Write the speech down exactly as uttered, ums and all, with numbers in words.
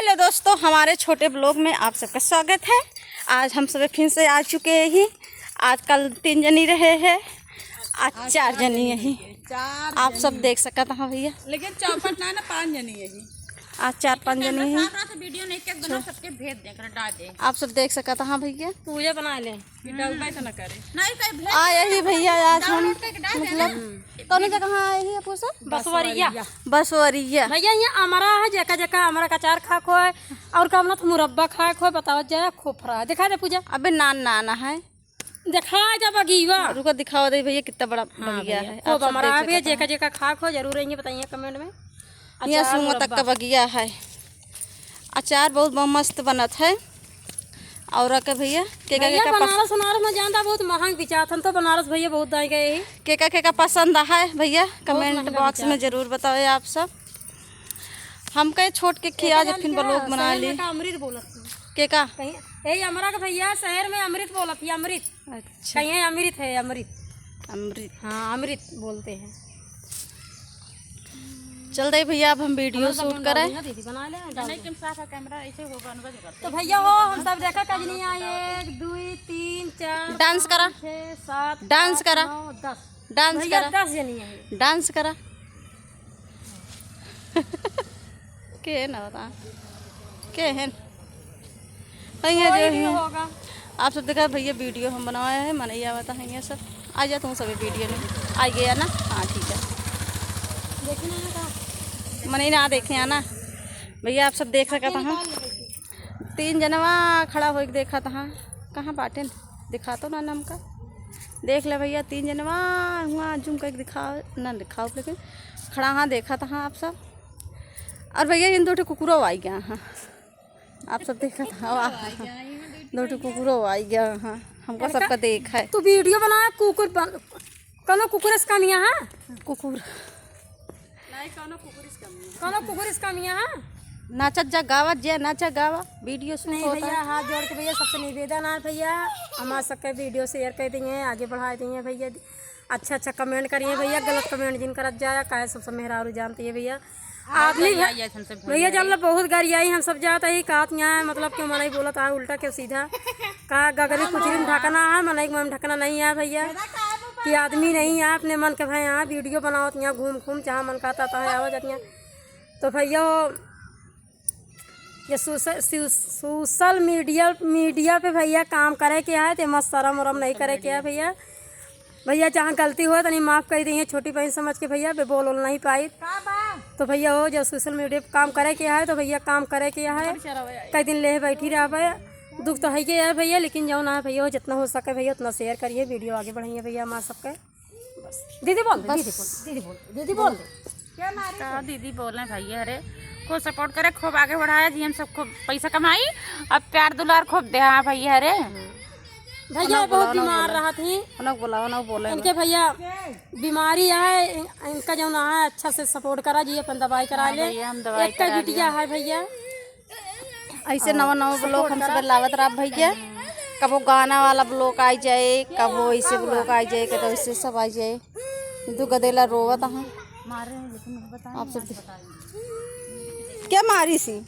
हेलो दोस्तों, हमारे छोटे ब्लॉग में आप सबका स्वागत है। आज हम सब फिर से आ चुके हैं। आज कल तीन जनी रहे हैं, आज चार जनी यही। चार आप सब जनी। देख सकत हाँ भैया, लेकिन चौपट ना, ना, पाँच जनी यही। आज चार पाँच जनी कैमरा यही। साथ साथ वीडियो नहीं, कैसे बना, सबके भेज दे, कर डाल दे। आप सब देख सकत हाँ भैया। पूजा बना ले। कि डउबे तो न करे। नहीं, कहीं भेज आ, दे, यही भैया, आज हम डाउनलोड करके डाल देना। मतलब कौन जगह आए ही अपू सब? बसवरिया। बसवरिया। भैया, यहाँ अमरा है, जेका जेका अमरा का अचार खाए को है, और का हमला तो मुरब्बा खाए को है, बताओ जरा, खोपरा है। दिखा दे पूजा। अबे नान नाना है। दिखा दे बगीवा। रुको, दिखावा दे भैया, कितना बड़ा हाँ बगिया भैया, है। खूब आप सब अमरा देख है भैया, सकत हैं। जेका जेका खाए को है, जरूर आइए, बताइए कमेंट में। यहाँ अचार सुंगो तक मुरब्बा। का बगिया है। अचार बहुत ब-, मस्त बनत है। और का भैया, केका भैया, केका पस- बनारस, बनारस में जानता बहुत महंग बिचात, हम तो बनारस भैया बहुत दाई गए ही। केका केका पसंद है भैया, बहुत कमेंट महंगा बॉक्स में बिचात। जरूर बताओ आप सब। हम कहे छोट के खिया एका जब फिर जान ब्लॉग क्या, बना शहर ली। में का अमृत बोलत थी। केका? कहीं, यही अमरा का भैया शहर में अमृत बोलत थी, अमृत। अच्छा। कहीं है अमृत है, अमृत। अमृत। हाँ, अमृत बोलते हैं। चल दे भैया, अब हम वीडियो शूट करें। दीदी, बना ले, डाल दे। साफ है कैमरा, ऐसे हो बनबे करते। तो भैया हो, हम सब देखा कजनिया, एक, दुई, तीन, चार, डांस करा। पाँच, छः, सात, डांस आठ, करा। नौ, दस। डांस भैया, करा। दस जनी है। डांस करा। के है ना बता, के है? भैया कोई जो भी है, होगा। आप सब देखा भैया, वीडियो हम बनाए हैं, मनैया आवता है ये सब। आ जा तुम सभी वीडियो में, आ गया ना? हाँ, ठीक है। देखी ना, ना कहा। मने ना देखे है ना भैया, आप सब देख सकत हैं। तीन जनवा खड़ा होइके देखत हैं, कहाँ बाटेन? दिखा तो ना हमका। देख ले भैया, तीन जनवा हुआ जूम करके दिखाओ ना, दिखाओ, लेकिन खड़ा हाँ देखत हैं आप सब। और भैया, इन दो ठो कुकुरो आई गया हाँ। आप सब देखत हवा, दो ठो कुकुरो आई गया हाँ, हमका सबका देख है। तू वीडियो बनाया, कुकुर बन-, कौनो कुकुर से कम यहाँ है? कुकुर। नहीं, कौनो कुकुर से कम नहीं है। कौनो कुकुर से कम यहाँ है? नाचत जा, गावत जा, नाचा गावा, वीडियो शूट नहीं होता भैया, है। हाथ जोड़ के भैया, सबसे निवेदन है भैया, हमारे सबके वीडियो शेयर कर दिए, आगे बढ़ा दिए भैया। अच्छा अच्छा कमेंट करिए भैया, गलत कमेंट जिन करत जाया, काहे सब सब मेहरारू जानती है भैया। आदमी गरियाई है, हम सब भैया जान लो, बहुत गरियाई हम सब जात ही, कहत यहाँ है, मतलब, क्यों मनई बोलत है उल्टा, क्यों सीधा, का गगरी कुचरी में ढकना है, मनई के मुँह में ढकना नहीं है भैया, कि आदमी नहीं है, अपने मन के भाई यहाँ वीडियो बनावत यहाँ घूम घूम, जहाँ मन कहता, तहाँ आवा जात यहाँ। तो भैया, ये सोशल, सो-, सोशल मीडिया, मीडिया पे भैया काम करे के है, तो एमा शरम उरम नहीं करे के है भैया। भैया, जहाँ गलती हो, तनी माफ कर दिए, छोटी बहन समझ के भैया, बे बोल ओल नहीं पाई। तो भैया हो, जब सोशल मीडिया पे काम करे के है, तो भैया, काम करे के है। कई दिन ले बैठी रहबे, दुख तो है के है भैया, लेकिन जौन है भैया, जितना हो सके भैया, उतना शेयर करिए, वीडियो आगे बढ़ाइए भैया, हमार सबके। बस। दीदी बोल दे, बस। दीदी बोल, दीदी बोल, दीदी बोल दे। का दीदी बोले भैया रे, खूब सपोर्ट करे, खूब आगे बढ़ाया जी, हम सब खूब पैसा कमाई, अब प्यार दुलार खूब दे, हाँ भैया रे। भैया बहुत बीमार रहा थी। उन्हें बोला, उन्हें बोले। इनके भैया बीमारी है, इन-, इनका जो ना है, अच्छा से सपोर्ट करा जी, अपन दवाई करा हाँ ले। भैया, हम दवाई एक का करा बिटिया लिया। है भैया, ऐसे नवा नवा ब्लॉग हम सब लावत रहा भैया। कबो गाना वाला ब्लॉग आई जाए, कबो ऐसे ब्लॉग आई जाए, कबो ऐसे सब आई जाए। दू गदेला रोवत हैं। आप सब देख-, क्या मारी सी?